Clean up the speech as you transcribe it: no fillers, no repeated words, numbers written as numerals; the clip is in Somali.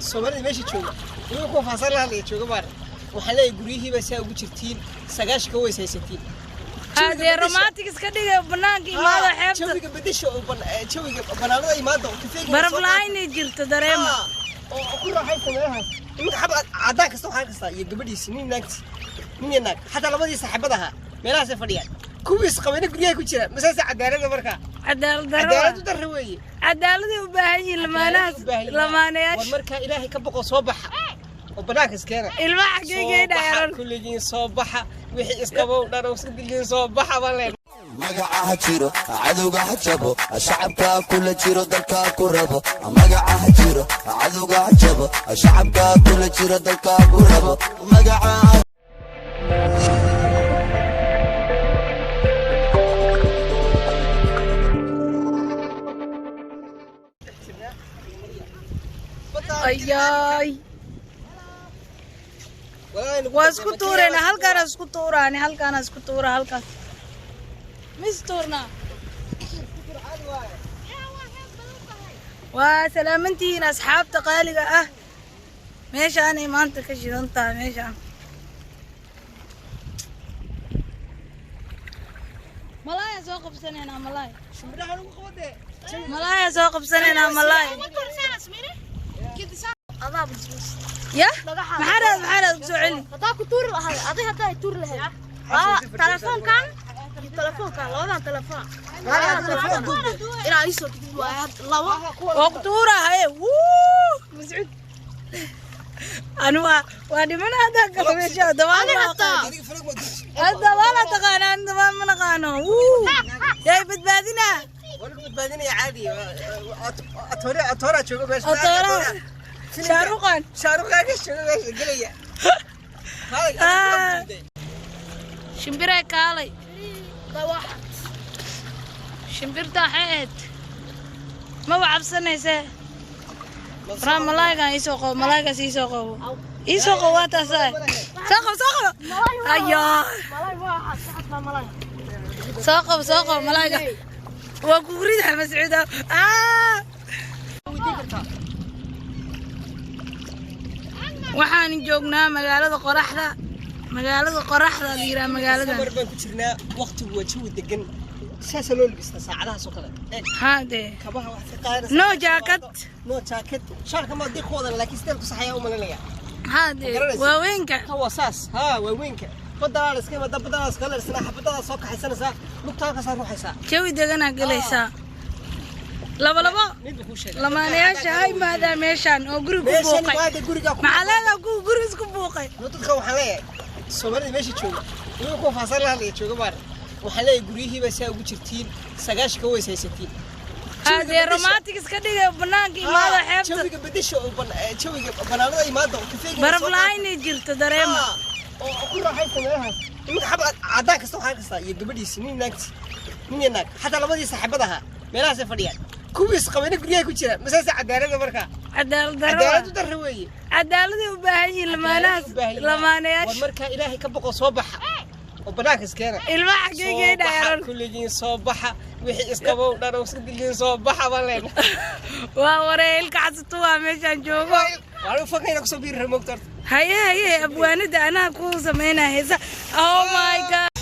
Soomaalida meesha jooga, iyaga kuwa faasaan la hadlaya jooga baan waxaan leeyahay, guryihiiba saa ugu jirtiin, 90-ka ways haysatiin. Hadee romantic iska dhiga, banaanka imaada, xeebta. Jawiga bedesha oo jawiga banaanada imaada oo kafeega. Baraf la-aanay jirto, dareema. Oo ku raaxaysta meelahaas. Iminka xab caddaan kasta waxaan kastaa iyo gabadhiisi, nin naagti, nin iyo naag, xataa labadii saaxiibada ahaa meelahaasay fadhiyaan, kuwii isqabayna guryaha ku jira. Masaase cadaalada markaa? Cadaalad darro. Cadaalad u darro weeye. Cadaaladay u baahan yihiin lamaanahaas. War. Lamaanayaasha. Markaa Ilaahay ka boqo, soo baxa oo banaanka iskeena. Ilmaha xageygay Soo baxa. Dhaaran. Kulligiin soo baxa, wixii isqabow dhan oo isdigiin soo baxa baan leenahay. Magaca ha jiro, cadowga ha jabo, shacabka kula jiro, dalka ku rabo. Magaca ha jiro, cadowga ha jabo, shacabka kula jiro, dalka ku rabo. Magaca. Ayaay, waa isku tuurayna, halkaana isku tuuraani, halkaana isku tuura, halkaas mis tuurnaa. Waa salaamantihiin asxaabta qaaliga ah. Meeshaanay maanta ka shidan tahay meeshaan. Malaaya soo qabsanaynaa, malaay. Shimbiraha lagu qabadee. Malaaya soo qabsanaynaa, malaay. Ya maxaa raad, maxaa raad, kusoo celi. Hadaa ku tuuri lahayd adi, haddaa tuuri lahayd telefoonkan iyo telefoonkan, labadan telefoon inaa iisoo degid waaye labo. Waa ku tuura haye. Wuu Mascuud, anu waa dhiman haddaa galo meesha dabaal ma aqaan. Adiga farag ma duuji. Dabaal taqaana, ani dabaal ma naqaano. Wuu yaay badbaadina. Waa lagu badbaadinaya caadi. Atoore, atooraa jooga meesha. Atooraa. Shaaruqan. Shaaruqan ka jooga meesha gelaya. Ah. Shimbiray kaalay. Shimbirta waxay ahayd maba cabsanaysee. Raa, malaaygan iisoo qabo, malaaygaas iisoo qabo, iisoo qabo. Waa taasaa, soo qabo, soo qabo. Ayaa, soo qabo, soo qabo malaayga. Waa kugu ridaa Mascuuda. Ah! Waxaan joognaa magaalada qoraxda, magaalada qoraxda la yidhaha magaaladan. Samar baan ku jirnaa, waqtigu waa jawi degan, saasaa loo labistaa saacadahaas oo kale. Eeg. Haa dee. Kabaha waxaad ka qaadanaysaa. No jacket. No jacket, shaarka ma diiq ku wadan, laakiin steelku sax ayaa u malinaya. Haa dee. Garanaysa? Waaweynka. Ka waa saas haa, waaweynka badaa la iska imaadaa, badaa la iska leersanaa, xabadadaa soo kaxaysanaysaa, lugta halkaasaa ruuxaysaa. Jawi deganaa gelaysaa, laba labo. Mid buu kuu sheegay. Lamaanayaasha ha imaadaa meeshaan oo guriga ku meeshan buuqay. waada guriga ku Maxaa leedaha kuwa guriga isku buuqay? No, dadka waxaan leeyahay, Soomaalida meesha jooga, iyaga kuwa faasaan la hadlaya jooga baan waxaan leeyahay, guryihiiba saa ugu jirtiin, 90-ka ways haysatiin. Hadee romantic iska dhiga, banaanka imaada, xeebta. Jawiga bedesha oo jawiga banaanada imaada oo kafeega. Baraf la-aanay jirto, dareema. Oo ku raaxaysta meelahaas. Iminka xab caddaan kasta waxaan kastaa iyo gabadhiisi, nin naagti, nin iyo naag, xataa labadii saaxiibada ahaa meelahaasay fadhiyaan, kuwii isqabayna guryaha ku jira. Masaase cadaalada markaa? Cadaalad darro. Cadaalad u darro weeye. Cadaaladay u baahan yihiin lamaanahaas. War. Lamaanayaasha. Markaa Ilaahay ka boqo, soo baxa oo banaanka iskeena. Ilmaha xageygay Soo baxa. dhaaran. Kulligiin soo baxa, wixii isqabow dhan oo isdigiin soo baxa baan leenahay. Waa waree, ilka xasatu waa meeshaan joogo. Waan fakayna kusoo biiri moogta horta. Haye haye, abwaanida anaa ku sameynaya heesa. Oh my God.